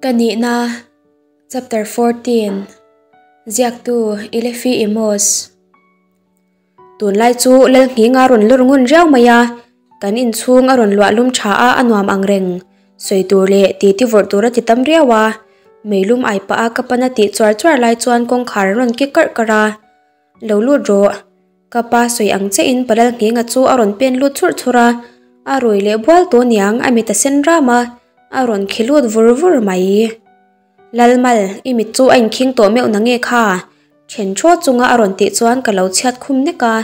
Ka nihna, Chapter 14, Ziaktu Ilefi Emos. Tunlai chu Lalnghing a rawn lawr ngun riau mai a, kan inchhung a rawn luah lum tha a a nuam ang reng. Sawi tur leh titi vawrh tur a ti tam riau a, meilum ai pah a ka pan a tih chuar chuar lai chuan kawngkhar a rawn ki karh karh a. Lo lut rawh. Ka pa sawi ang che in Palal Nghenga chu a rawn pen lut churh churh a, a rawi leh bual tawh niang a mit a sen ram a, a rawn khi lut vur vur mai. Lalmal, i mit chu a inkhing tawh meuh na nge kha? Then thaw chunga a rawn tih chuan ka lo chhiat khum nek a,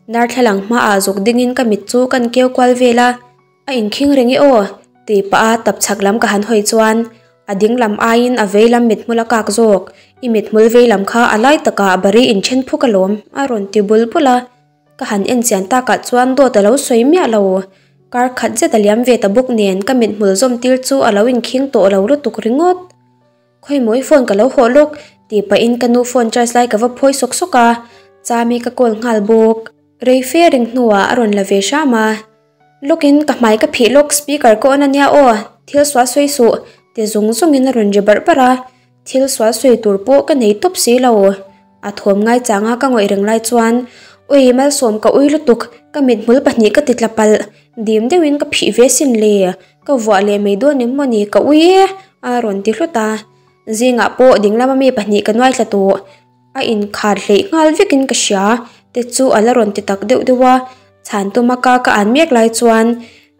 darthlalang hmaah zuk dingin ka mit chu kan keu kual vel a, A inkhing reng e aw, tih pah a tap chhak lam ka han hawi chuan a ding lam aiin a vei lam mithmul a kak zawk, i mithmul vei lam kha a lai takah bari inthen phuk alawm a rawn ti bul bul a, ka han en chian takah chuan dawt a lo sawi miah lo, kar khat zet a liam ve ta bawk nen ka mithmul zawm tir chu a lo inkhing tawh lo lutuk ringawt. Khawimawi phone ka lo hawh lawk tih pahin ka nu phone charge lai ka va phawi sawk sawk a, Chami ka call nghal bawk. Rei fe ring hnuah a rawn la ve hram a. Lawkin ka hmai ka phih lawk speaker ka on ania aw, thil sual sawi suh ti zung zungin a rawn ri barh barh a, thil sual sawi tur pawh ka nei tawp si lo. A thawm ngai changa ka ngawih reng lai chuan Ui Malsawm ka ui lutuk, ka mithmul pahnih ka ti tla palh, dim deuhin ka phih ve sin le, ka vuah leh mai dawn em mawni ka ui e a rawn ti hlut a, zingah pawh dinglam ami pahnih ka nuai tla tawh. A inkhar hleih nghal vekin ka hria te chu a la rawn ti tak deuh deuh a, chhan tuma ka ka an mek lai chuan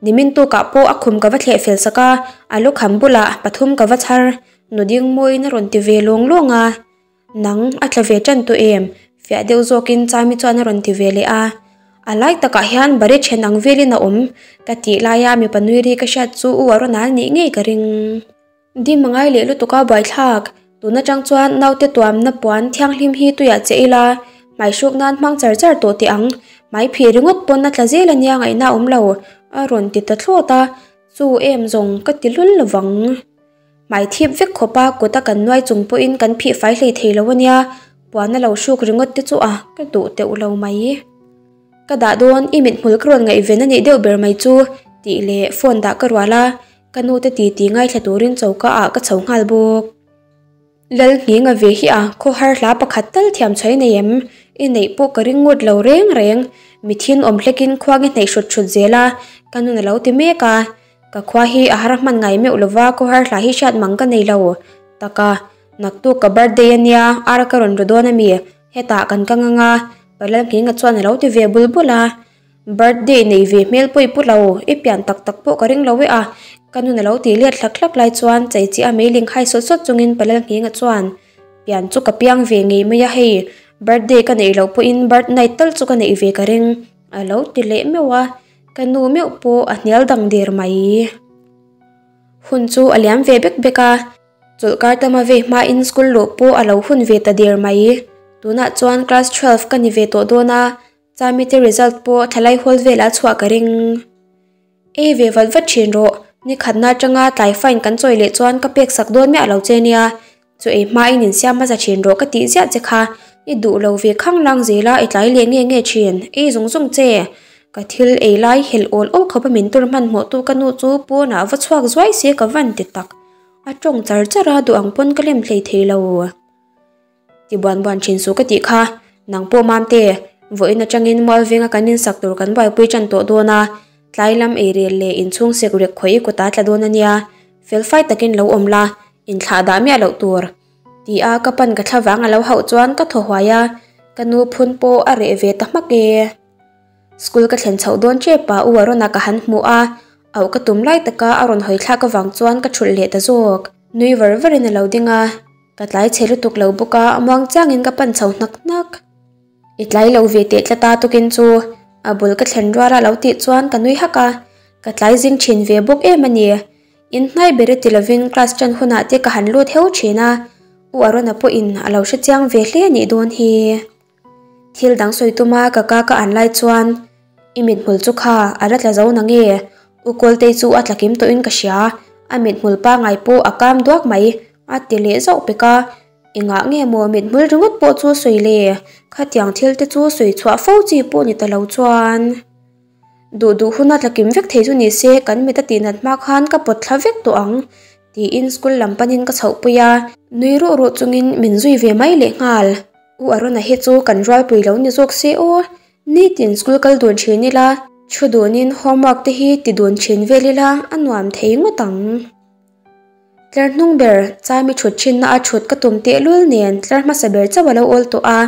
nimin tukah pawh a khum ka va thleh fel sak a, a lukham bulah pathum ka va chhar nu ding mawiin a rawn ti ve lawng lawng a, Nang a tla ve tan tawh em? Fiah deuh zawkin Chami chuan a rawn ti ve leh a, a lai takah hian bari then ang velin a awm ka tih laia mipa nui ri ka hriat chu u a rawn al nih ngei ka ring. Dim a ngai leh lutuk a buaithlak, tun atang chuan naute tuamna puan thianghlim hi tuiah che ila, hmai hruk nan hmang char char tawh teh ang, hmai phih ringawt pawn a tla zel ania ngaihna a awm lo, a rawn ti ta thlawt a, chu em zawng ka ti lul lovang. Hmai thip vek khawpa kut a kan nuai chung pawhin kan phih fai hlei thei lo ania, puan a lo hruk ringawt te chu a ka duh teuh lo mai. Ka dah dawn, i mithmul ka rawn ngaihven a nih deuh ber mai chu, tih leh phone dah ka rual a, Ka nu te titi ngaithla turin choka ah ka chho nghal bawk. Lalnghinga ve hi a khawhar hla pakhat tal thiam chhawi nei em? I neih pawh ka ring ngut lo reng reng. Mithin awm hlekin khua nge hnaih hrut hrut zel a, ka nun a lo ti mek a. Ka khua hi a har hman ngai meuh lova khawhar hla hi hriat mang ka nei lo. Taka, naktuk ka birthday a nia, ar ka rawn ru dawn a mi? Hetah kan kang anga, pa Lalnghinga chuan a lo ti ve bul bul a. Birthday nei ve hmel pawh i pu lo, i pian tak tak pawh ka ring lo e a, ka nun a lo tih let hlak hlak lai chuan chei chiah a meiling hai sawt sawt chungin Palal Nghinga chuan pian chu ka piang ve ngei mai a hei, birthday ka neih loh pawhin birth night tal chu ka neih ve ka ring a lo ti leh meuh a, ka nu meuh pawh a hnial dang der mai. Hun chu a liam ve bek bek a, chawlhkar tama vei hmain school luh pawh a lo hun ve ta der mai. Tunah chuan class 12 ka ni ve tawh dawn a, Chamite result pawh thlalai hawl velah chhuah ka ring. Ei ve vat vat thin rawh, ni khatna atanga tlai fine kan chawi leh chuan ka pek sak dawn miah lo che nia, chu ei hmain insiam hmasa thin rawh ka tih ziah che kha, i duh lo ve khang lang zela i tlai leh nge nge thin, ei zung zung che. Ka thil ei lai helh awl awl khawpa min tur hmanhmawhtu ka nu chu pawnah va chhuak zuai se ka van ti tak. A tawng char char a, duh ang pawn ka lem hlei thei lo. Ti buan buan thin suh ka tih kha, nang pawh Mamte, vawiin atangin Mualvenga kan insak tur kan buaipui tan tawh dawn a, tlai lam eirel leh inchhung sek rek khawih i kutah tla dawn a nia, felfai takin lo awm la, inthlah dah miah loh tur. Ti a ka pan ka thla vang a lo hauh chuan ka thaw huai a, ka nu phun pawh a reh ve ta hmak e. School ka thlen chhoh dawn tep a, u Arona ka han hmuh a, auh ka tum lai taka a rawn hawi thlak avang chuan ka thulh leh ta zawk. Nui var varin a lo ding a. Ka tlai chhe lutuk lo bawk a, muang changin ka pan chho hnak hnak. I tlai lo ve teh tlat a tukin chu a bul ka thlen rual a lo tih chuan ka nui hak a, ka tlai zing thin ve bawk em a ni. In hnai ber e ti lovin class ṭan hunah te ka han lut heu thin a, U Arona pawhin a lo hre chiang ve hle a nih dawn hi. Thil dang sawi tuma ka ka ka an lai chuan i mithmul chu kha a la tla zo na nge? U Kawltei chu a tla kim tawhin ka hria, a mithmul pangai pawh a kam duak mai a ti leh zauh pek a, engah nge maw mithmul ringawt pawh chu sawi le? Khatiang thil te chu sawi chhuah fo chi pawh ni ta lo chuan. Duh duh huna tla kim vek thei chu ni se kan mit a tihnat hma khan ka pawt thla vek tawh ang. Tiin school lam panin ka chhohpui a, nui ruh ruh chungin min zui ve mai lehnghal. U Arona hi chu kan rualpui lo ni zawk se aw, nitin school kal dun thin ila, thu dunin homework te hi ti dun thin vel ila a nuam thei ngawt ang. Tlar hnung ber Chami thut thinna a thut ka tum tehlul nen tlar hmasa ber chauh a lo awl tawh a,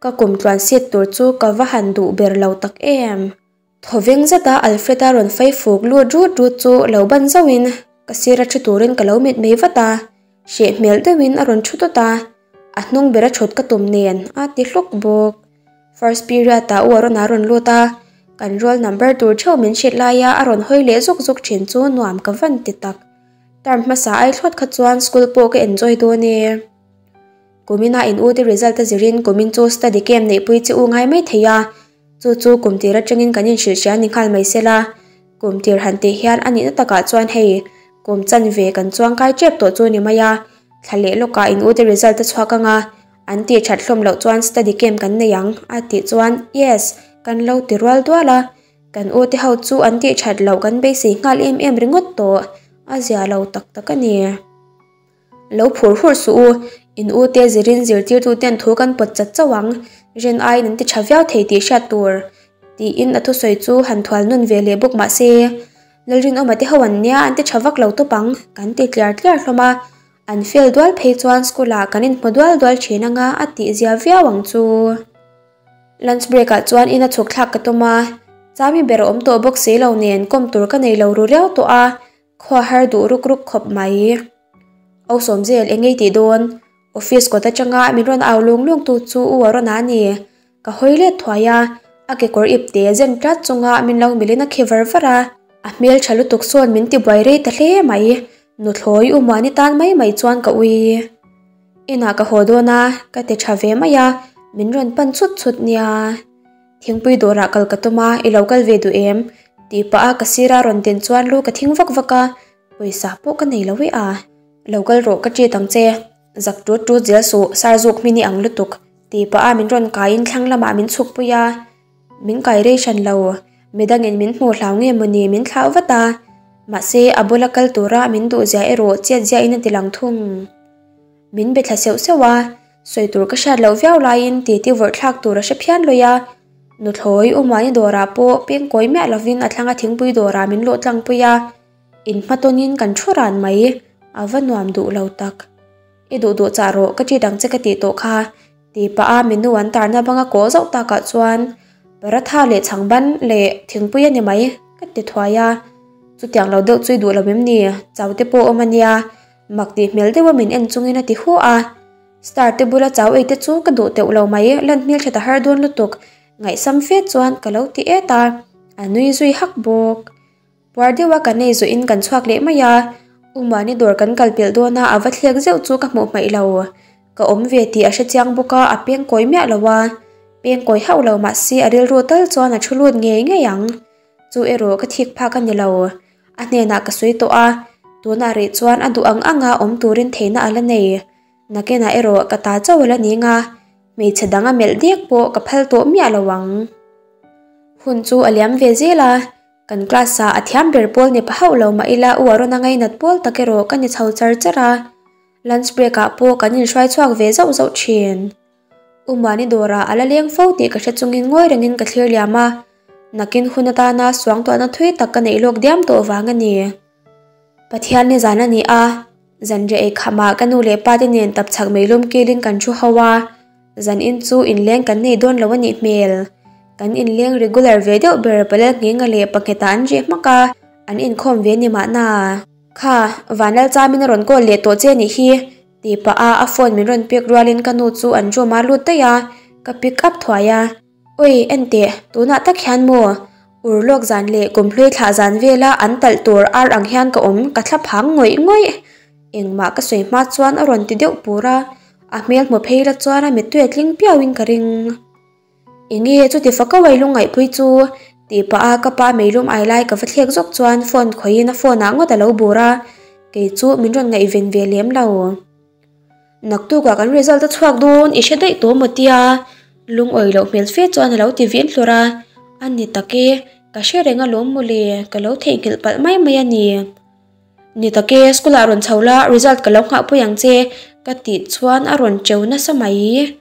ka kum tluan seat tur chu ka va han duh ber lo tak em. Thawveng zeta Alfred-a rawn fai fuk lut rut rut chu lo ban zauhin ka sira thu turin ka lo mit mai vat a, hreh hmel deuhin a rawn thu tawt a, a hnung bera thut ka tum nen a ti hlawk bawk. First period-ah u a rawn a rawn lut a, kan roll number tur theuh min hrilh laia a rawn hawi leh zuk zuk thin chu nuam ka van ti tak. Term hmasa ai thlawt kha chuan school pawh ka enjoy dawn e. Kumin a in ute result a zirin kumin chu study camp neihpui chi u ngai mai thei a, Chu chu kum tir atangin kan inhrilh hria ni nghal mai sela, kum tir han tih hian a nihna takah chuan hei kum chanve kan chuangkai tep tawh chu ni mai a, thla leh lawkah in ute result a chhuak anga an tih that hlawm loh chuan study camp kan nei ang a tih chuan yes kan lo ti rual dual a, kan ute ho chu an tih that loh kan beisei nghal em em ringawt tawh a zia lo tak tak a ni. Lo phur hurh suh u, in u te zirin zirtirtu ten thu kan pawt chat chauh ang, rin aiin an ti tha viau thei tih hriat tur, tiin a thusawi chu han thual nun ve leh bawk mah se, Lalrinawma te ho an nia an ti tha vak lo tawp ang, kan ti tliar tliar hlawm a, an fail dual phei chuan school ah kan inhmu dual dual thin anga a tih zia viau ang chu. Lunch break ah chuan ina chhuk thlak ka tum a, Chami ber a awm tawh bawk si lo nen kawm tur ka nei lo ru riau tawh a, Khua har duh ruk ruk khawp mai. Au Sawmzel eng ngei tih dawn? Office kawt atanga min rawn au lung lung tu chu U Arona a ni. Ka hawi let thuai a, a kekawr ip te zen tlat chunga min lo milin a khi var var a. A hmel tha lutuk sawn min ti buai rei ta hle mai. Nuthlawi U Muani tan mai mai chuan ka ui. Inah ka haw dawn a, ka ti tha ve mai a, min rawn pan chut chut nia. Thingpui dawrah kal ka tum a, i lo kal ve duh em? Tih pah a ka sira rawn den chuan lu ka thing vak vak a, pawisa pawh ka nei lo e a. Lo kal rawh ka treat ang che, zak tut tut zel suh, sar zuk hmin i ang lutuk, tih pah a min rawn kaiin thlang lamah min chhuk pui a. Min kai rei hran lo, midangin min hmuh hlau nge mawni min thlah vat a, mahse a bula kal tura min duh zia erawh chiat ziahin a ti lang thung. Min be thla seuh seuh a, sawi tur ka hriat loh viau laiin titi vawrh thlak tur a hre phian lawih a. Nuthlawi Umani dawrah pawh pengkawi miah lovin a thlanga thingpui dawrah min lawh tlang pui a, inhmatawnin kan thu ran mai, a va nuam duh lo tak. I duh duh chah rawh, ka treat ang che ka tih tawh kha, tih pah a menu an tarna banga kawh zauh takah chuan paratha leh chhangban leh thingpui a ni mai, ka ti thuai a. Chutiang lo deuh chu i duh lo em ni? Chau te pawh awm a nia, Mak tih hmel deuha min en chungin a ti hu a, Star te bula chau ei te chu ka duh teuh lo mai, lan hmeltha ta har dawn lutuk, ngaihsam fe chuan ka lo ti et a, a nui zui hak bawk. Puar deuha kan ei zawhin kan chhuak leh mai a, U Muani dawr kan kal pelh dawn a, a va thlek zeuh chu ka hmuh hmaih lo. Ka awm ve tih a hre chiang bawk a, a peng kawi miah lo a, peng kawi hauh lo mahse a rilru tal chuan a thu lut ngei ngei ang. Chu erawh ka thik phak a ni lo. A hnenah ka sawi tawh a, tunah rih chuan a duh ang anga awm turin theihna a la nei. Nakinah erawh ka ta chauh a la ning a, hmeichhe dang a melh dek pawh ka phal tawh miah lo ang. Hun chu a liam ve zel a, kan class ah a thiam ber pawl ni pa hauh lo mah ila u Arona ngainat pawl tak erawh ka ni chho char char a, lunch break ah pawh kan inhruai chhuak ve zauh zauh thin. U Muani dawrah a la leng fo tih ka hre chungin ngawi rengin ka thlir liam a, nakin hun atana suangtuahna thui tak ka neih lawk diam tawh vang a ni. Pathian ni zan a ni a, zanriah ei khamah ka nu leh pa te nen tapchhak meilum kilin kan thu ho a, zanin chu inleng kan nei dawn lo a nih hmel. Kan inleng regular ve deuh ber Palel Nghenga leh Pangheta an reh hmak a, an inkhawm ve ni mahna. Kha, Vanlal Chamin a rawn call leh tawh che a nih hi, Tih pah a a phone min rawn pek rualin ka nu chu an room a lut daih a, ka pick up thuai a. Oi, enteh, tunah tak hian maw? Ur lawk zan leh kumhlui thlah zan vela an talh tur ar ang hian ka awm, ka thla phang ngawih ngawih. Engmah ka sawi hma chuan a rawn ti deuh pur a, a hmel hmu phei la chuan a mittui a tling piauin ka ring. Enge chuti fak a uai lungngaihpui chu? Tih pah a ka pa meilum ai lai ka va thlek zawk chuan phone khawihin a phone ah ngawt a lo bur a, kei chu min rawn ngaihven ve lem lo. Naktukah kan result a chhuak dawn i hre daih tawh maw tia? Lungawi loh hmel fe chuan a lo ti vin hlur a, a ni tak e, ka hre reng alawm mawle, ka lo theihnghilh palh mai mai a ni. Ni tak e, school ah rawn chho la, result ka lo nghah pui ang che ka tih chuan a rawn teu nasa mai.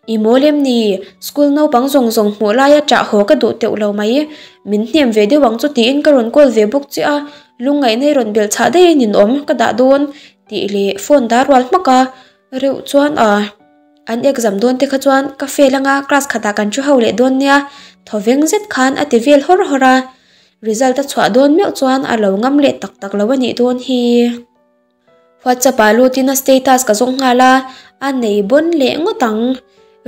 I mawl em ni? School naupang zawng zawng hmuh laia ṭah haw ka duh teuh lo mai. Min hnem ve deuh ang chu tiin ka rawn call ve bawk che a, lungngaihna i rawn belh chhah daih a ninawm ka dah dawn tih leh phone dar rual hmak a, reuh chuan a an exam dawn te kha chuan ka fail anga class khatah kan thu ho leh dawn nia thawveng zet khan a ti vel hawr hawr a, result a chhuah dawn meuh chuan a lo ngam leh tak tak lo a nih dawn hi. WhatsApp ah lutin a status ka zawng nghal a, a nei bawn leh ngawt ang.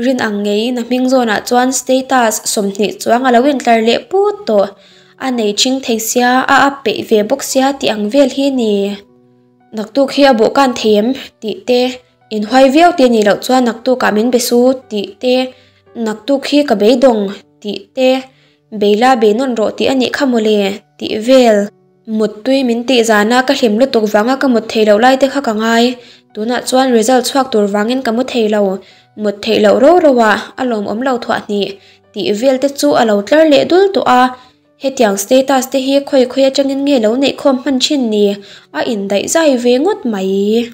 Rin ang ngeiin a hming zawnah chuan status 20 chuang a lo intlar leh put tawh. A nei ṭhing thei sia, a up peih ve bawk sia tih ang vel hi ni. Naktuk hi a bawhkan thei em? tih te, Inhuai viau te nih loh chuan naktukah min be su tih te, Naktuk hi ka beidawng tih te, Beila bei nawn rawh tih a nih kha mawle tih vel. Muttui min tih zana ka hlim lutuk vanga ka mut theih loh lai te kha ka ngai. Tunah chuan result chhuak tur vangin ka mu thei lo. Mut theih loh ro ro ah a lawmawm lo thuah hnih tih vel te chu a lo tlar leh dul tawh a. Hetiang status te hi khawi khawi atangin nge lo neih khawm hman thin ni? A indaih zai ve ngawt mai.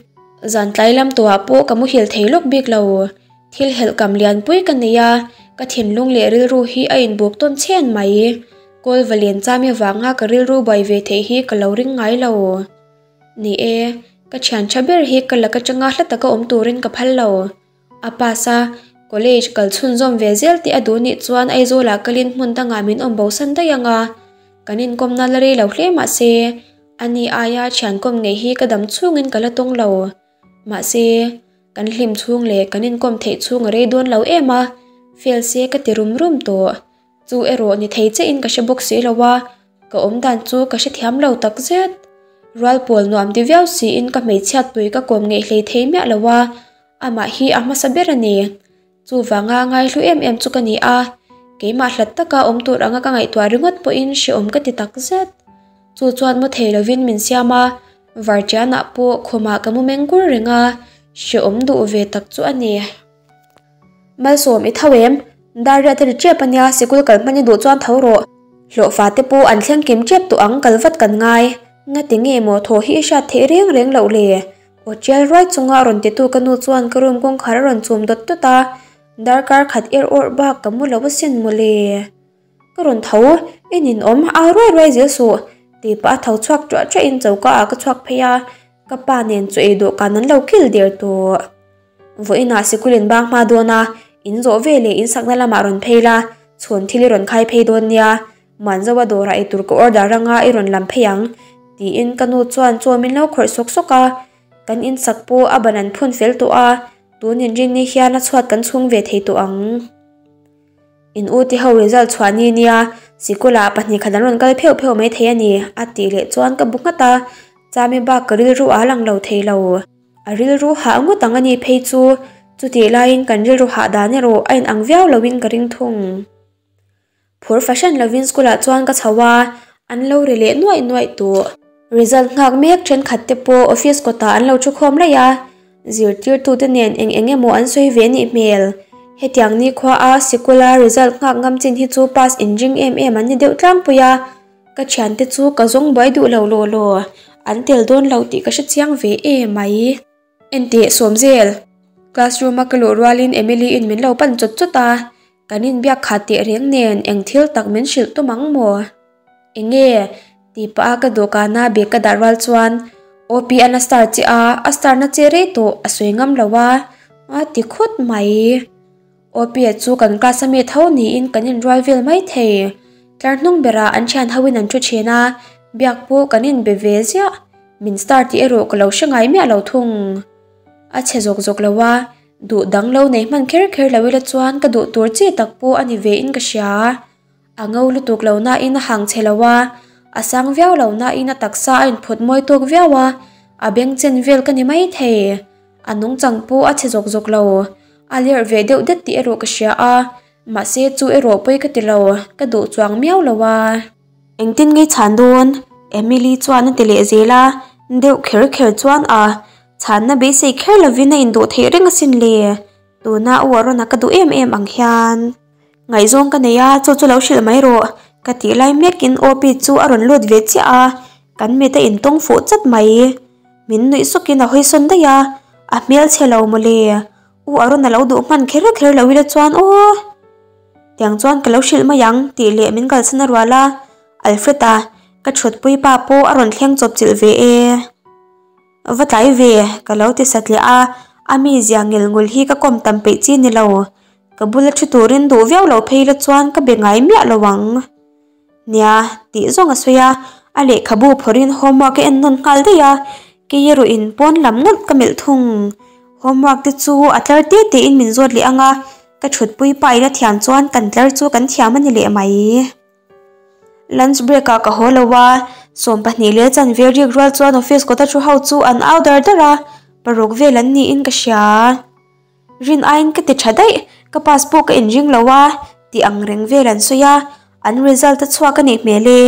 Zan tlai lam tawhah pawh ka muhil thei lawk bik lo. Thil helh kam lianpui ka nei a, ka thinlung leh rilru hi a inbuk tawn chhen mai. Kawl va len chami vanga ka rilru buai ve theih hi ka lo ring ngai lo. Ni e, ka thian tha ber hi ka lak atanga hla taka awm turin ka phal lo. A pass a, college kal chhunzawm ve zel tih a duh nih chuan Aizawlah kalin hmun dangah min awm bosan daih ang a. Kan inkawmna la rei lo hle mah se, ani aia thian kawm ngei hi ka dam chhungin ka la tawng lo. Mahse, kan hlim chhung leh kan inkawm theih chhung a rei dawn lo em a, fail se ka ti rum rum tawh. Chu erawh ni thei chiahin ka hre bawk si lo a, ka awm dan chu ka hrethiam lo tak zet. Rual pawl nuam ti viau siin ka hmeichhiat pui ka kawm ngeih hlei thei miah lo a, amah hi a hmasa ber a ni. Chuvanga ngaihlu em em chu ka ni a, keimah hlat taka awm tur anga ka ngaihtuah ringawt pawhin hrehawm ka ti tak zet. Chu chuan mu thei lovin min siam a, varṭianah pawh khumah ka mu meng kur reng a, hrehawm duh ve tak chu a ni. Malsawm i tho em? Dar riat a ri ṭep a nia, sikul kal hman i duh chuan tho rawh. Hlawhfa te pawh an thleng kim ṭep tawh ang, kal vat kan ngai. Ngati nge maw thaw hi i hriat theih reng reng loh le? Aw ṭial ruai chunga rawn titu ka nu chuan ka room kawngkhar a rawn chum dawt dawt a, darkar khat er awrh bak ka mu lo asin mawle. Ka rawn tho, i ninawm, au ruai ruai zel suh, tih pah a tho chhuak ṭuah ṭuahin choka ah ka chhuak phei a, ka pa nen chu ei dawhkan an lo kil der tawh. Vawiinah sikul in bang hma dawn a, in zawh ve leh in sakna lamah rawn phei la, chhawn thil i rawn khai phei dawn nia, Muanzoa dawrah eitur ka order anga i rawn lam phei ang, tiin ka nu chuan chaw min lo khawih sawk sawk a, kan in sak pawh a ban an phun fel tawh a, tun inrinni hian a chhuat kan chhung ve thei tawh ang. In u ti ho result chhuah ni nia, sikulah 2 khat an rawn kal pheuh pheuh mai thei a ni, a tih leh chuan ka bu nghat a, chami bak ka rilru a lang lo thei lo. A rilru hah ngawt ang a ni phei chu, chutih laiin kan rilru hah dan erawh a inang viau loin ka ring thung. Phur fahran lovin school ah chuan ka chho a, an lo ri leh nuaih nuaih tawh. Result nghak mek thenkhat te pawh office kawtah an lo thu khawm laih a, zirtirtute nen eng eng emaw an sawi ve nih hmel. Hetiang nikhua a sikul a result nghak ngam chin hi chu pass inring em em an ni deuh tlangpui a, ka thiante chu ka zawng buai duh lo law law, an tel dawn lo tih ka hre chiang ve em mai. Enteh Sawmzel, classroom a ka luh rualin Emily in min lo pan chawt chawt a, Kan inbiak khat teh reng nen eng thil tak min hrilh tum ang maw? Enge? Tih pah a ka dawhkana bag ka dah rual chuan OP an a star che a, a star na che rei tawh a sawi ngam lo a, a ti khut mai. OP a chu kan class ami tho niin kan inrual vel mai thei. Tlar hnung berah an thian ho in an thu thin a, biak pawh kan inbe ve ziah. Min star tih erawh ka lo hre ngai miah lo thung. A chhe zawk zawk lo a, Duh dang lo nei hman kher kher lo ila chuan ka duh tur chi tak pawh a ni ve in ka hria. A ngo lutuk lo nain a hang chhe lo a, a sang viau lo nain a taksa a inphut mawi tawk viau a, a beng chen vel ka ni mai thei. A nungchang pawh a chhe zawk zawk lo. A lerh ve deuh det tih erawh ka hria a, mahse chu erawh pawi ka ti lo, ka duh chuang miau lo a. Engtin ngei chhan dawn? Emily chuan a ti leh zel a, deuh kher kher chuan a chhanna beisei kher lovin a induh theih reng asin le. Tuna u Arona ka duh em em ang hian ngaihzawng ka nei a, chu chu lo hrilh mai rawh ka tih lai mekin Opi chu a rawn lut ve chiah a, Kan mit a intawng fuh chat mai. Min nuih sukin a hawi sawn daih a, a hmel chhe lo mawle. U Arun a lo duh hman kher kher lo ila chuan aw. Tiang chuan ka lo hrilh mai ang tih leh min kalsan a rual a, Alfred-a ka thutpui pa pawh a rawn thleng chawp chilh ve e. Va tlai ve ka lo ti satliah a, a mizia ngel ngul hi ka kawm tam peih chi ni lo. Ka bula thu turin duh viau lo phei la chuan ka be ngai miah lo ang. Nia, tih zawng a sawi a, a lehkhabu phawrhin homework a en nawn nghal daih a, kei erawhin pawn lam ngawt ka melh thung. Homework te chu a tlar te tein min zawt leh ang a, ka thutpui pa in a thiam chuan kan tlar chu kan thiam a ni leh mai. Lunch break ah ka haw lo a, 12 leh chanve rik rual chuan office kawta thu ho chu an au dar dar a, paruk vel an niin ka hria. Rin aiin ka ti tha daih, ka pass pawh ka inring lo a, tih ang reng vel an sawi a, an result a chhuak a nih hmel e,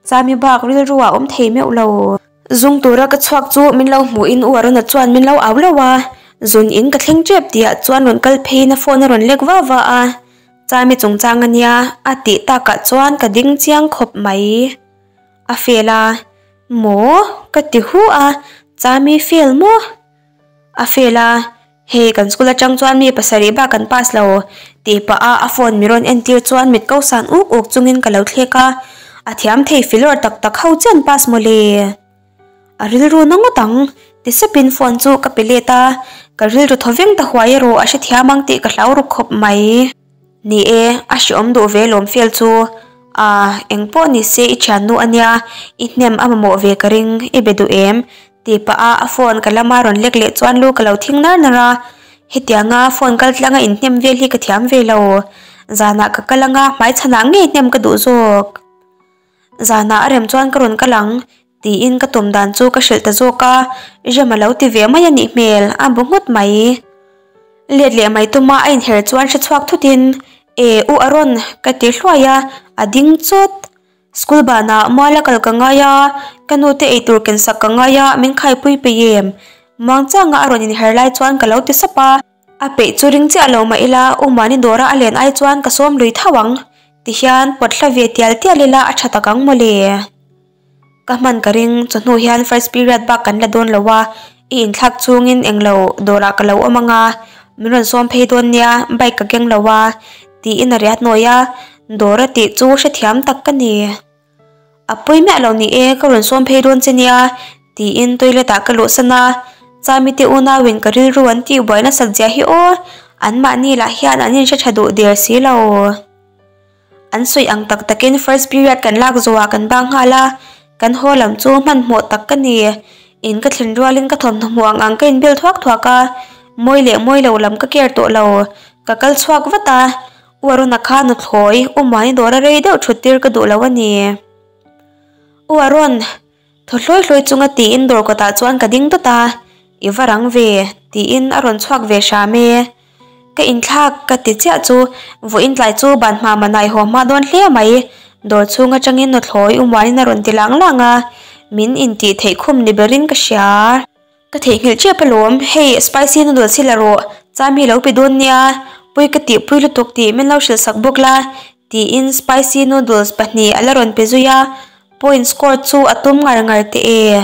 Chami bak rilru ah awm thei meuh lo. Zung tura ka chhuak chu min lo hmuhin U Arona chuan min lo au lo a, zun in ka thleng tep tihah chuan rawn kal pheiin a phone a rawn lek va va a, Chami chungchang a nia a tih takah chuan ka ding chiang khawp mai. A fail a, maw? Ka ti hu a, Chami fail maw? A fail a, hei kan school atang chuan mi pasarih bak kan pass lo tih pah a a phone mi rawn entir chuan mit ko san uk uk chungin ka lo thlek a, a thiam thei filawr tak tak ho chian pass mawle. A rilru na ngawt ang ti sepin phone chu ka pe let a, ka rilru thaw veng ta huai erawh a hrethiam ang tih ka hlau ruk khawp mai. Ni e, a hreawm duh ve lawm fel chu. Aa, engpawh ni se i thiannu a nia, i hnem a mamawh ve ka ring, i be duh em? Tih pah a a phone ka lama rawn lek leh chuan lu ka lo thing nar nar a. Hetianga phone kal tlanga inhnem vel hi ka thiam ve lo. Zanah ka kal anga hmaichhanah ngei hnem ka duh zawk. Zanah a rem chuan ka rawn kal ang, tiin ka tum dan chu ka hrilh ta zawk a, rem a lo ti ve mai a nih hmel, a bu nghut mai. Let leh mai tuma a inher chuan hre chhuak thutin, E, u Aron, ka ti hluai a, a ding chawt. School banah muala kal ka ngai a, ka nute eitur kensak ka ngai a, min khaipui peih em? Muangchanga a rawn inher lai chuan ka lo ti sap a. A peih chu ring chiah lo mah ila, u Mani dawra a len ai chuan ka sawm lui tho ang. Tihian pawt hla ve tial tial ila a tha tak ang mawle. Ka hman ka ring, chawhnu hian first period bak kan la dawn lo a, i inthlak chungin englo dawrah ka lo awm anga, min rawn sawm phei dawn nia, bike ka keng lo a, tiin a riat nawi a, dawr a tih chu hrethiam tak ka ni. A pawi miah lo ni e, ka rawn sawm phei dawn che nia, tiin toilet ah ka luhsan a, Chami te unauin ka rilru an tih buai nasat zia hi aw, anmahni lah hian an inhre tha duh der si lo. An sawi ang tak takin first period kan lak zawhah kan bang nghal a, kan haw lam chu hmanhmawh tak ka ni. In ka thlen rualin ka thawmhnaw hmuh ang ang ka inbel thuak thuak a, mawi leh mawi lo lam ka care tawh lo, ka kal chhuak vat a, U Aruna kha nuthlawi, U Muani dawra rei deuh thut tir ka duh lo a ni. U Arun, thaw hlawi hlawi chunga tiin dawr kawtah chuan ka ding dawt a, I va rang ve, tiin a rawn chhuak ve hram e. Ka inthlak ka ti chiah chu vawiin tlai chu ban hma manai haw hma dawn hle mai, dawr chhung atangin nuthlawi U Muanin a rawn ti lang lang a, min intih theih khum ni berin ka hria. Ka theihnghilh tep alawm, hei spicy noodles hi la rawh, cham hi lo pe dawn nia, pui ka tihpui lutuk tih min lo hrilh sak bawk la, tiin spicy noodles pahnih a la rawn pe zui a, point score chu a tum ngar ngar teh e,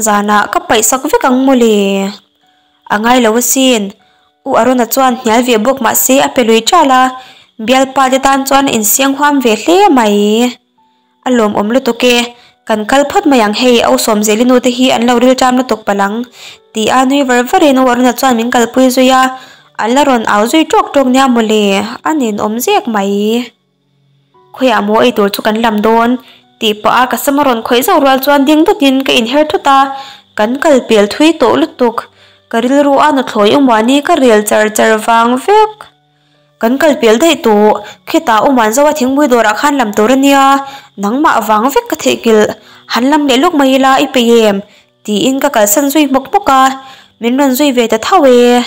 zanah ka paih sak vek ang mawle. A ngai lo asin, U Arona chuan hnial ve bawk mahse a pe lui ṭal a, bialpa te tan chuan a insiang huam ve hle mai. A lawmawm lutuk e, kan kal phawt mai ang hei, au Sawmzeli nu te hi an lo ril ṭam lutuk palh ang, ti a nui var varin u Aruna chuan min kalpui zui a, a la rawn au zui ṭawk ṭawk nia mawle, a ninawm zek mai. Khawiah maw ei tur chu kan lam dawn? tih pah a ka sam a rawn khawih zauh rual chuan ding dawtin ka inher thut a, kan kal pel thui tawh lutuk, ka rilru a nuthlawi u Muani ka rel char char vang vek. Kan kal pel daih tawh, khitah u Manzoa thingpui dawrah khan lam tur a nia, nangmah vang vek ka theihnghilh, han lam leh lawk mai ila i peih em? tiin ka kalsan zui hmawk hmawk a, min rawn zui ve ta tho e.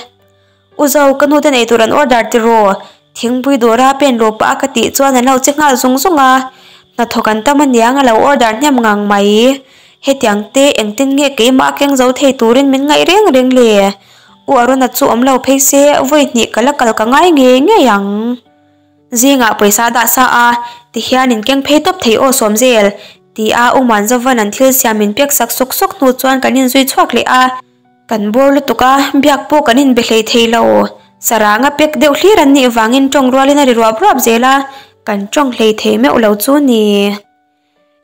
U Zo, ka nu te nei tur an order tiraw? Thingpui dawra pen rawh pah a ka tih chuan an lo che nghal zung zung a, hnathawk an tam aniang a lo order hnem ngang mai. Hetiang te engtin nge keimah a keng zo thei turin min ngaih reng reng le? U Aruna chu awm lo phei se vawi hnih ka la kal ka ngai ngei ngei ang. Zingah pawisa a dah sa a, tihian in keng phei tawp thei aw Sawmzel, Ti a U Muanzova'n an thil siam min pek sak sawk sawk hnu chuan kan inzui chhuak leh a. Kan bawr lutuk a, biak pawh kan inbe hlei thei lo. Saranga pek deuh hlir an nih vangin tawng rualin a ri ruap ruap zel a, kan tawng hlei thei meuh lo chu ni.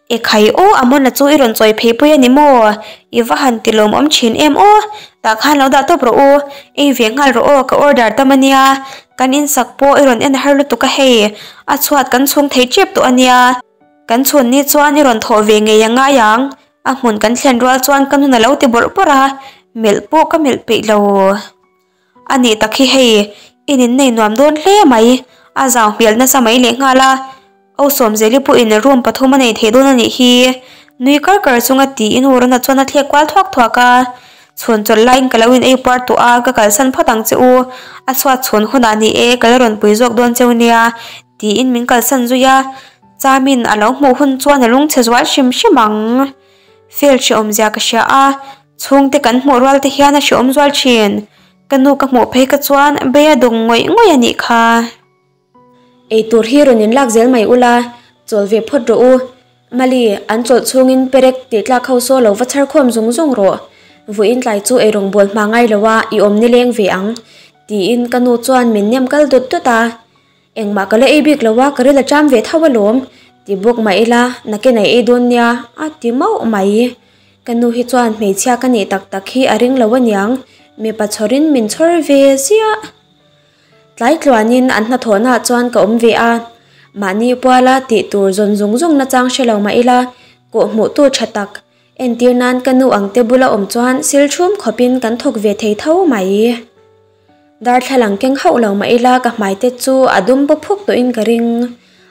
Ekhai aw, Amona chu i rawn chawi phei pui a ni maw? I va han ti lawmawm thin em aw? Tah khan lo dah tawp rawh u, ei ve nghal rawh aw, ka order tam a nia. Kan insak pawh i rawn en har lutuk a hei, a chhuat kan chhung thei tep tawh a nia. Kan chhun ni chuan i rawn thawh ve ngei a ngai ang, a hmun kan thlen rual chuan ka nun a lo ti bawrh bawrh a, melh pawh ka melh peih lo. A nih tak hi hei, in in nei nuam dawn hle mai, a zau hmel nasa mai leh nghal a, Au Sawmzeli pawhin room pathum a nei thei dawn a nih hi, nui kar kar chunga tiin Warren-a chuan a thlek kual thuak thuak a, Chhun chawlh laiin ka lo in ei puar tawh a, ka kalsan phawt ang che u, a chhuat chhun hunah ni e, ka la rawn pui zawk dawn cheu nia, tiin min kalsan zui a. Chamin a lo hmuh hun chuan a lungchhe zual hrim hrim ang. Fel hrehawm zia ka hria a, chhungte kan hmuh rual te hian a hrehawm zual thin. Ka nu ka hmuh phei ka chuan bei a dawng ngawih ngawih a nih kha. Eitur hi rawn inlak zel mai ula, chawl ve phawt rawh u. Mali, an chawlh chhungin perek tih tlak ho saw lo va chhar khawm zung zung rawh. Vawiin tlai chu eirawng bawl hma ngai lo a, i awm nileng ve ang, tiin ka nu chuan min nem kal dawt dawt a. Engmah ka la ei bik lo a, ka ril a ṭam ve tho alawm, ti bawk mah ila, nakin a ei dawn nia, a ti mauh mai. Ka nu hi chuan hmeichhia ka nih tak tak hi a ring lo aniang, mipa chhawrin min chhawr ve ziah. Tlai tluanin an hnathawhnaah chuan ka awm ve a, mahni puala tih tur zawn zung zung nachang hre lo mah ila, kawhhmuhtu ṭha tak, entir nan ka nu ang te bula awm chuan sil ṭhum khawpin kan thawk ve thei tho mai. Darthlalang keng hauh lo mah ila ka hmai te chu a dum paw phuk tawhin ka ring.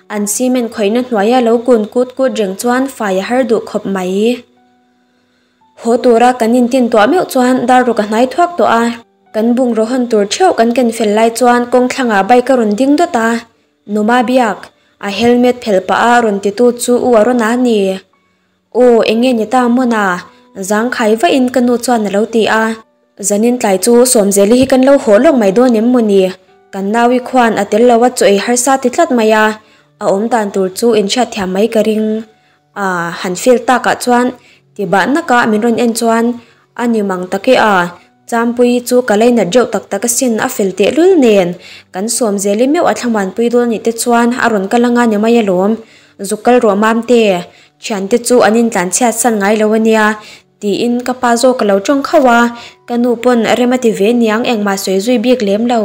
An cement khawihna hnuaia lo kun kut kut reng chuan fai a har duh khawp mai. Haw tura kan intin tuah meuh chuan dar ruk a hnai thuak tawh a. Kan bungraw hawn tur theuh kan ken fel lai chuan kawng thlangah bike a rawn ding dawt a. Numa biak, a helmet phelh pah a rawn titu chu u a rawn a ni. Aw, eng nge ni ta Mona? Zangkhai vahin ka nu chuan a lo ti a. Zanin tlai chu Sawmzeli hi kan lo haw lawk mai dawn em mawni? Kan naui khuan a tel lo a chaw ei harsa ti tlat mai a, a awm dan tur chu inhriat thiam mai ka ring. A han feel takah chuan ti bah naka min rawn en chuan a ni mang tak e a, Champuii chu ka leinat reuh tak tak asin a fel tehlul nen kan Sawmzeli meuh a thlamuanpui dawn anih te chuan a rawn kal anga ni mai alawm. Zuk kal rawh mamte, thiante chu an intlanchhiat san ngai lo ania tiin ka pa zawk ka lo tawng khauh a, ka nu pawn rem a ti ve niang engmah sawi zui bik lem lo.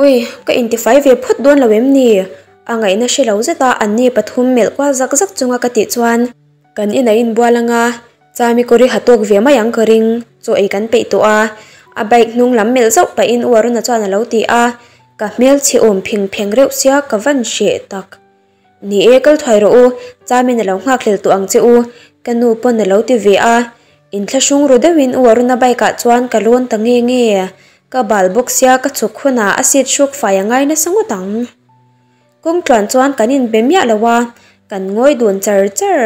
Ui, ka intifai ve phawt dawn lo em ni? A ngaihna hre lo zeta anni pathum melh kual zak zak chunga ka tih chuan kan in a inbual anga Chami kawr i ha tawk ve mai ang ka ring, chaw ei kan peih tawh a, a bike hnung lam melh zauh pahin U Aruna chuan a lo ti a, ka hmelchhe awm pheng pheng reuh sia ka van hreh tak. Ni e, kal thuai rawh u, Chamin a lo nghak hlel tawh ang che u, ka nu pawn a lo ti ve a, inthlahrung ru deuhin U Aruna bike ah chuan ka lawn ta nge nge, ka bal bawk sia ka chhuk hunah a seat hruk fai a ngai nasa ngawt ang. Kawng tluan chuan kan inbe miah lo a, kan ngawi dun char char,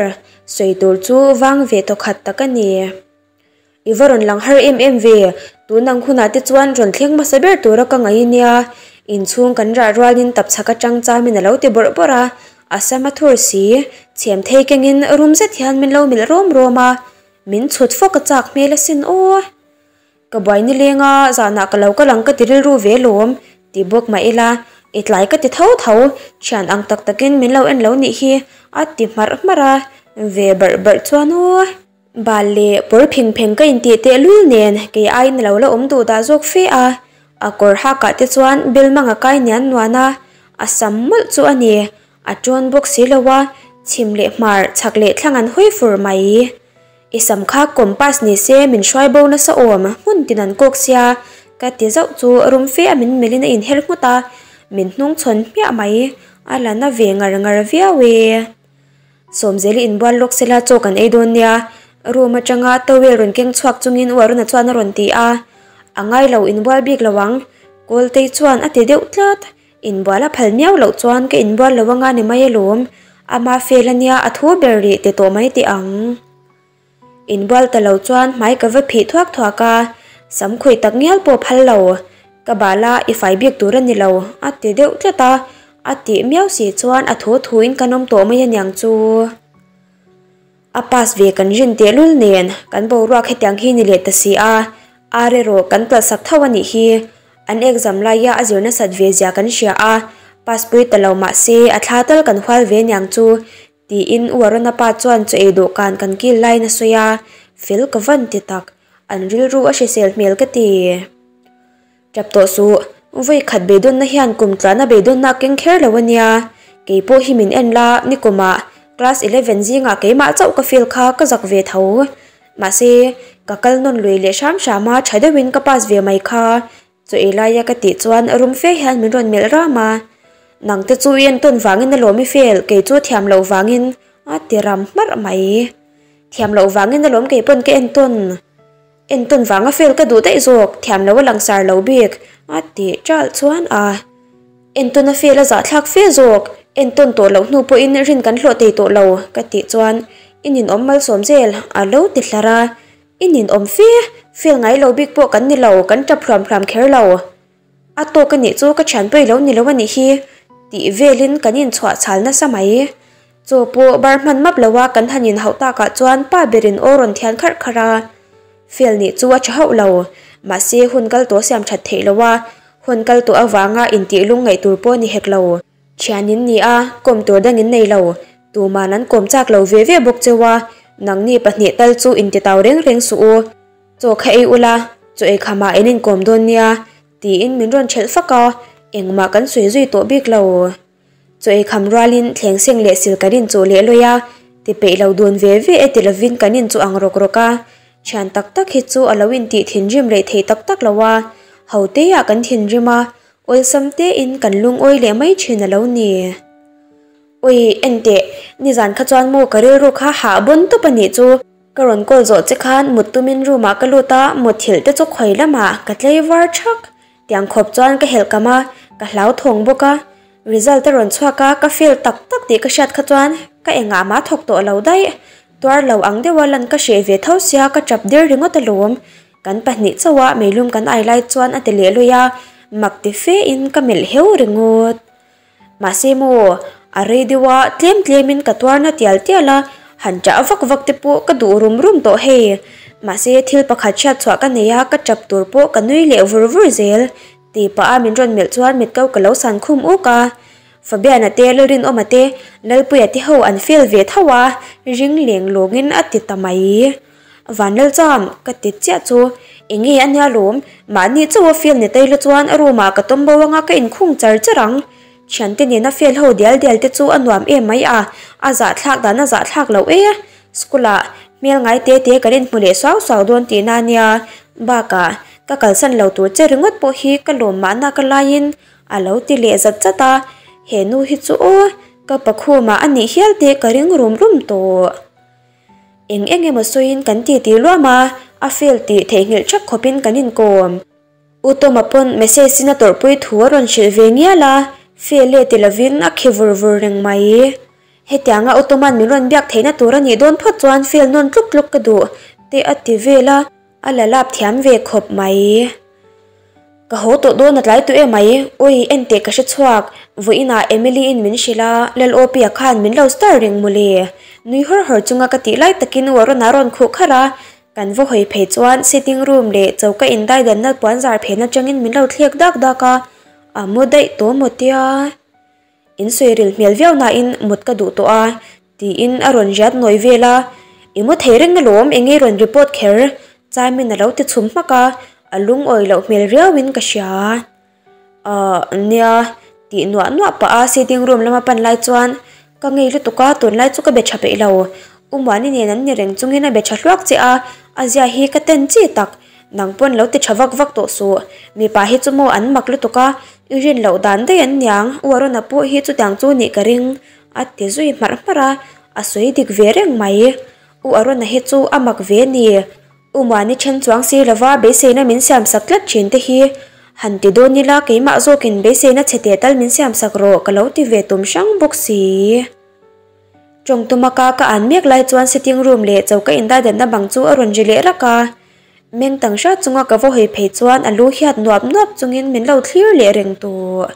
sawi tur chu vang ve tawkhat tak a ni. I va rawn lang har em em ve, tun ang hunah te chuan rawn thleng hmasa ber tura ka ngaih nia, inchhung kan rah rualin tapchhak atang chamin a lo ti bawrh bawrh a, a sam a thur si, chhem thei kengin rum zet hian min lo melh rawm rawm a, min chhut fawk a chak hmel asin aw. Ka buai nileng a, zanah ka lo kal ang ka ti rilru ve lawm, ti bawk mah ila, i tlai ka ti tho tho, thian ang tak takin min lo en lo nih hi, a ti hmarh hmarh a, ve barh barh chuan aw. Bal leh pawr pheng pheng ka intih tehlul nen kei aiin a lo la awm duh dah zawk fe a, a kawr hakah te chuan Belmang a kai nian nuan a, a sam mawlh chu a ni, a tawn bawk si lo a, chhim leh hmar chhak leh thlang an hawi fur mai. I sam kha compass ni se min hruai bo nasa awm, hmun tin an kawk sia, ka ti zauh chu rum fe a min melhin a inher nghut a, min hnung chhawn hmiah mai, a la na ve ngar ngar viau e. Sawmzeli inbual lawk sela chaw kan ei dawn nia, room atanga towel rawn keng chhuak chungin U Aruna chuan a rawn ti a, a ngai lo inbual bik lo ang, Kawltei chuan a ti deuh tlat, inbual a phal miau loh chuan ka inbual lo anga ni mai alawm, ama fel ania a thu ber rih ti tawh mai teh ang. Inbual ta lo chuan hmai ka va phih thuak thuak a, sam khuih tak ngial pawh phal lo, ka bal a i fai bik tur a ni lo a ti deuh tlat a, a tih miau si chuan a thu thuin kan awm tawh mai aniang chu. A pass ve kan rin tehlul nen kan boruak hetiang hi ni leh ta si a, ar erawh kan talhsak tho a nih hi. An exam laia a zir nasat ve zia kan hria a, pass pui ta lo mah se a thla tal kan hual ve niang chu tiin U Arona pa chuan chaw ei dawhkan kan kil laiin a sawi a, fel ka van ti tak, an rilru a hrisel hmel ka ti. Tap tawh suh, vawi khat beidawnna hian kum tluana beidawnna a keng kher lo a nia, kei pawh hi min en la nikumah class eleven zingah keimah chauh ka fail kha ka zak ve tho. Mahse, ka kal nawn lui leh hram hram a, tha deuhin ka pass ve mai kha, chaw ei laia ka tih chuan rum fe hian min rawn melh ram a. Nang te chu i entawn vangin alawm i fail, kei chu thiam loh vangin a ti ram hmarh mai. Thiam loh vangin alawm kei pawn ka entawn. Entawn vanga fail ka duh daih zawk, thiam lo a langsar lo bik a tih ṭalh chuan a entawn a fail a zahthlak fe zawk, entawn tawh loh hnu pawhin rin kan hlawh thei tawh lo ka tih chuan i ninawm malsawm zel a lo ti hlar a, i ninawm fe, fail ngai lo bik pawh kan ni lo, kan ṭap hluam hluam kher lo. A tawk a nih chu ka thianpui lo ni lo a nih hi tih velin kan inchhuah chhal nasa mai. Chaw pawh bar hman map lo a kan han inhauh takah chuan pa berin aw rawn thian kharh kharh a. Fel nih chu a tha hauh lo. Mahse hun kal tawh siam that theih lo a, hun kal tawh avanga intih lung ngaih tur pawh ni hek lo. Thian in ni a, kawm tur dang in nei lo. Tuman an kawm chak lo ve ve bawk cheu a, nangni pahnih tal chu intitau reng reng suh u. Chaw kha ei ula, chaw ei khamah in inkawm dawn nia, tiin min rawn ṭhelh fak a, engmah kan sawi zui tawh bik lo. Chaw ei kham rualin thleng seng leh sil kan inchuh leh lawi a, ti peih lo dun ve ve e ti lovin kan inchuh ang rawk rawk a, ṭhian tak tak hi chu a lo intih thinrim reh thei tak tak lo a, ho teiah kan thinrim a, awlsam tein kan lungawi leh mai ṭhin a lo ni. Ui, enteh, nizan kha chuan maw ka rilru kha hah bawn tawp a nih chu. Ka rawn call zawh che khan mut tumin room ah ka lut a, mutthilh te chu khawi lamah ka tlei var thak. Tiang khawp chuan ka helh kam a, ka hlauthawng bawk a. Result a rawn chhuak a, ka fail tak tak tih ka hriat kha chuan ka engah mah thawk tawh lo daih. Tuar lo ang deuha lan ka hreh ve tho sia ka tap der ringawt alawm. Kan pahnih chauh a meilum kan ai lai chuan a ti leh lui a, mak ti fe in ka melh heu ringawt. Mahse maw, a rei deuh a, tlem tlemin ka tuarna tial tial a, han ṭah vak vak te pawh ka duh rum rum tawh hei. Mahse thil pakhat hriat chhuah ka nei a, ka ṭap tur pawh ka nui leh vur vur zel. Tih pah a min rawn melh chuan mitko ka lo san khum uk a. Fabiana te, Lalrinawma te, Lalpuia te ho an fail ve tho a, ring leng lawngin a ti ta mai. Vanlalcham, ka ti chiah chu, enge a nia lawm, mahni chauh a fail ni tailo chuan a room ah ka tawm bo anga ka inkhung char char ang. Thiante nena fail ho dial dial te chu a nuam em mai a, a zahthlak dan a zahthlak loh e. School ah hmel ngai te te kan inhmu leh suau suau dawn tihna a nia, bakah ka kalsan lo tur che ringawt pawh hi ka lawm mahna ka laiin a lo ti leh zat zat a, he nu hi chu aw, ka pakhumah a nih hial te ka ring rum rum tawh. Eng eng emaw sawiin kan ti ti luam a, a fail tih theihnghilh thak khawpin kan inkawm. U Tawma pawn message in a tawrhpui thu a rawn hrilh ve ngial a, fail e ti lovin a khi vur vur reng mai. Hetianga U Tawma'n min rawn biak theihna tur a nih dawn phawt chuan fail nawn tluk tluk ka duh te a ti vel a, a la lap thiam ve khawp mai. Ka haw tawh dawn a tlai tawh em mai, ui enteh ka hre chhuak, vawiinah Emily-in min hrilh a, Lal Awpia khan min lo star reng mawle. Nui hawr hawr chunga ka tih lai takin Warren-a rawn khuh kharh a, kan va hawi phei chuan sitting room leh choka indaidanna puanzar phen atangin min lo thlek dak dak a, a mu daih tawh maw tia. In sawi ril hmel viau nain mut ka duh tawh a, tiin a rawn riat nawi vel a. I mu thei reng alawm, eng nge rawn report kher? Chaimin a lo ti chhum hmak a, a lungawi loh hmel riauin ka hria. Ahh, nia, tih nuah nuah pah a sitting room lama pan lai chuan ka ngei lutuk a, tunlai chu ka be tha peih lo. U Muani nen an ni reng chungin a be tha hluak che a, a zia hi ka ten chi tak. Nang pawn lo ti tha vak vak tawh suh. Mipa hi chu maw an mak lutuk a, i rin loh dan daih an niang, U Arona pawh hi chutiang chu nih ka ring, a ti zui hmarh hmarh a, a sawi dik ve reng mai. U Arona hi chu a mak ve ni. U Muani then chuang si lova beiseina min siam sak tlat thin te hi han ti dawn ila keimah zawkin beiseina chhe teh tal min siam sak rawh ka lo ti ve tum hrang bawk si. Tawng tuma ka ka an mek lai chuan sitting room leh choka indaidanna bang chu a rawn ri leh rak a. Meng tang hrat chunga ka va hawi phei chuan a lu hiat nuap nuap chungin min lo thlir leh reng tawh.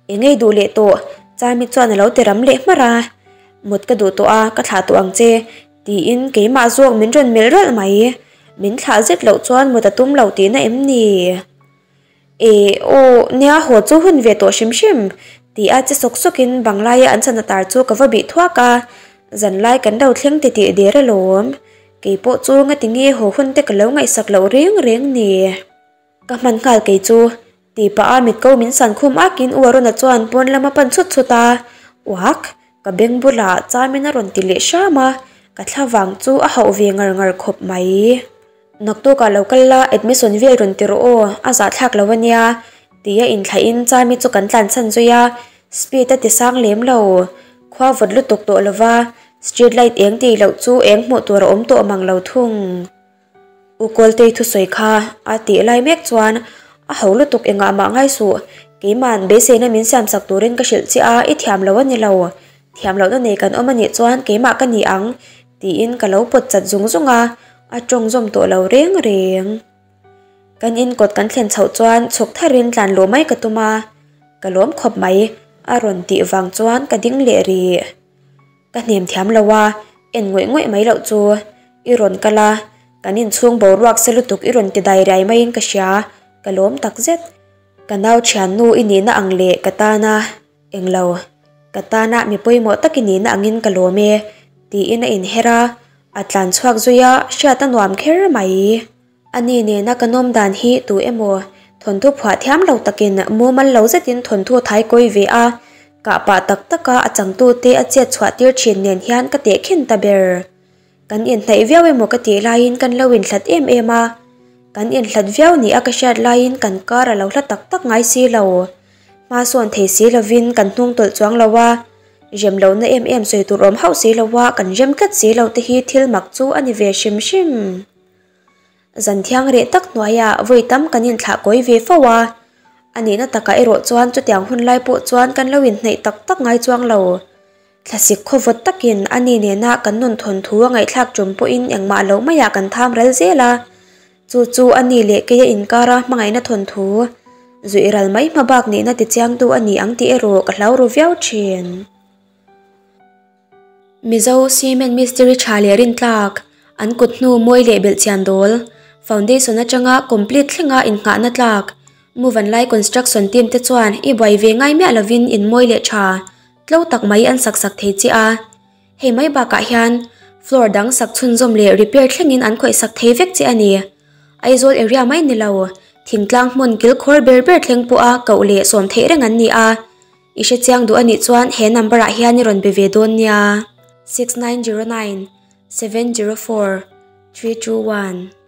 Eng ngei duh leh tawh, Chami chuan a lo ti ram leh hmarh a. Mut ka duh tawh a, ka thlah tawh ang che, Tiin keimah zawk min rawn melh ralh mai. Min thlah zet loh chuan mut a tum lo tihna em ni? E aw, nia haw chu hun ve tawh hrim hrim, ti a che sawk sawkin banglaia an chana tar chu ka va bih thuak a, zanlai kan lo thleng titih der alawm. Kei pawh chu ngati nge haw hun te ka lo ngaihsak loh reng reng ni. Ka hman nghal kei chu, ti pah a mitko min san khum akin U Arona chuan pawn lam a pan chhut chhut a, Uak, ka beng bulah chamin a rawn ti leh hram a, ka thla vang chu a hauh ve ngar ngar khawp mai. Naktukah lo kal la, admission vel rawn ti rawh aw, a zahthlak lo ania, tia inthlahin Chami chu kan tlanchhan zui a, speed a ti sang lem lo. Khua vawt lutuk tawh lo va, street light eng tih loh chu eng hmuh tur a awm tawh mang lo thung. U Kawltei thusawi kha a tih lai mek chuan a ho lutuk engah mah ngai suh, keima'n beiseina min siamsak turin ka hrilh che a, i thiam lo a ni lo. Thiam lohna nei kan awm a nih chuan keimah ka ni ang, tiin ka lo pawt chat zung zung a, a tawng zawm tawh lo reng reng. Kan in kawt kan thlen chhoh chuan chhuk tharin tlan luh mai ka tum a, ka lawm khawp mai, a rawn tih vang chuan ka ding leh rih. Ka hnem thiam lo a, en ngawih ngawih mai loh chu i rawn kal a, kan inchhung boruak se lutuk i rawn ti dai riai maiin ka hria, ka lawm takzet. Ka nau thiannu i nihna ang leh ka tana. Englo, ka tana mi pawimawh tak i nihna angin ka lawm e, tiin a inher a, a tlan chhuak zui a, hriat a nuam kher mai. Ani nena ka nawm dan hi tu emaw thawnthu phuah thiam lo takin mumal lo zetin thawnthu a thai kawi ve a, kah pah tak taka a changtute a chet chhuah tir thin nen hian ka tehkhin ta ber. Kan inhnaih viau emaw ka tih laiin kan lo inhlat em em a, kan inhlat viau ni a ka hriat laiin kan kar a lo hla tak tak ngai si lo. Hma sawn thei si lovin kan hnung tawlh chuang lo a, rem lohna em em sawi tur awm hauh si lo a, kan rem tlat si lo te hi thil mak chu a ni ve hrim hrim. Zan thiang reh tak hnuaiah vawi tam kan inthlah kawi ve fo a, a nihna takah erawh chuan chutiang hun lai pawh chuan kan lo inhnaih tak tak ngai chuang lo. Thlasik khawvawt takin a ni nena kan nun thawnthu a ngaihthlak tum pawhin engmah loh maiah kan tham ral zel a, chu chu a ni leh keia inkara hmangaihna thawnthu zuih ral mai hma bak nihna tichiangtu a ni ang tih erawh ka hlau ru viau thin. Mizo cement mistiri tha leh rintlak, an kut hnu mawi leh belhchian dawl, foundation atanga complete thlenga innghahna tlak, Muvanlai construction team te chuan i buai ve ngai miah lovin in mawi leh tha Tlo tak mai an sak sak thei chiah a, hei mai bakah hian floor dang sak chhunzawm leh repair thlengin an khawih sak thei vek che a ni. Aizawl area mai ni lo, thingtlang hmun kilkhawr ber ber thleng pawha koh leh sawm theih reng an ni a. I hrechiang duh a nih chuan he number ah hian i rawn be ve dawn nia, 6909 704 321.